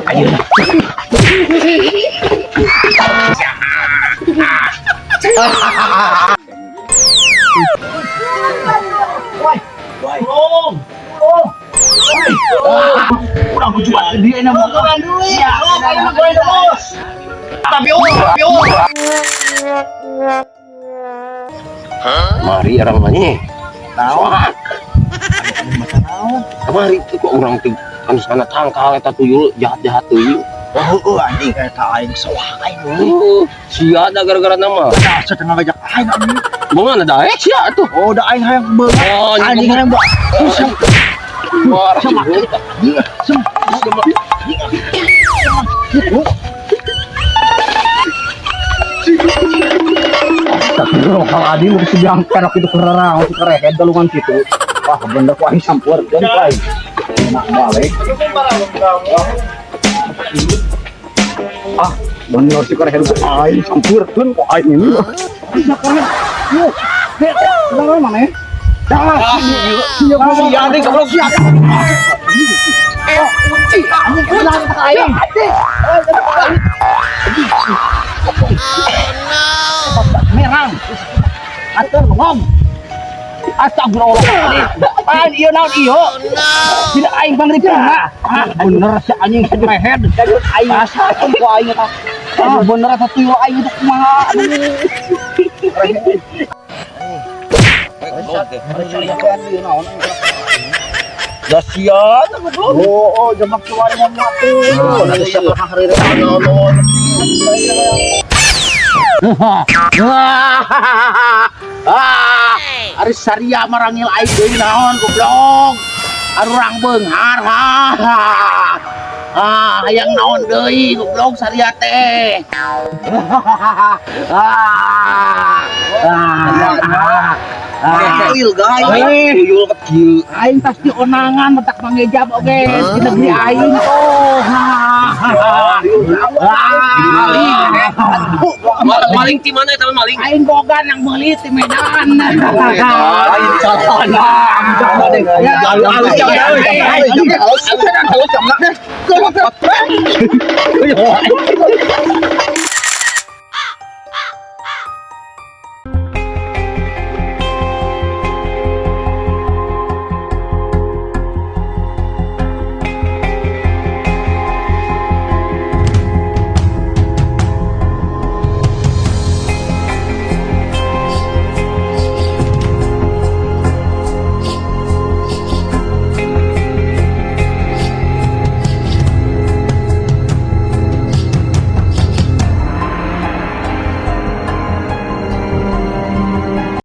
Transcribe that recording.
Ayeuna. Woi, tolong. Urang jual dia na mo. Ya, bos. Tapi oh, tapi oh. Mari orang mana? Naon? Kamari teh kok urang teh anu sana tangkal eta tuyul jahat-jahat teuing. Oh, heueuh anjing eta aing soak aing euy. Sia da gara-gara nama. Nah, setengah ngajak aing anjing. Bunga ada daek sia atuh. Oh, da aing hayang beungat. Oh, Anjing hayang buat. Wah, Sem. Astagfirullahaladzim, udah sedang kerok itu kererang, itu kerehet galungan gitu. Wah, bener ku aing sampeurkeun ku aing. Enak balik. Ah, bener si kerehet ku aing sampeurkeun ku aing ini. Bisa kerehet. Yuk, heh, kenapa mana? Dah, siap, Sia anjing goblok sia. Anjing kenapa tak aing? Merang. Atuh ngom. Astagfirullahaladzim. Pan ieu naon ieu? Tidak aing pangripuna. Ah, bener si anjing si mehed. Aing asakeun ku aing eta. Ah, bener eta tuyul aing itu kumaha. Aduh. Da sia goblok. Oh, oh, jamak keluar mau mati. Nah, siapa hari naon. Ah, ari saria marangil aing deui naon goblok. Arurang beunghar. Ah, hayang naon deui goblok saria teh. Ah. Ah. Tuyul guys. Tuyul kecil. Aing pasti onangan mentak mangejab oge di negeri aing tuh. Maling ti mana eta maling? Aing boga nang meuli ti Medan.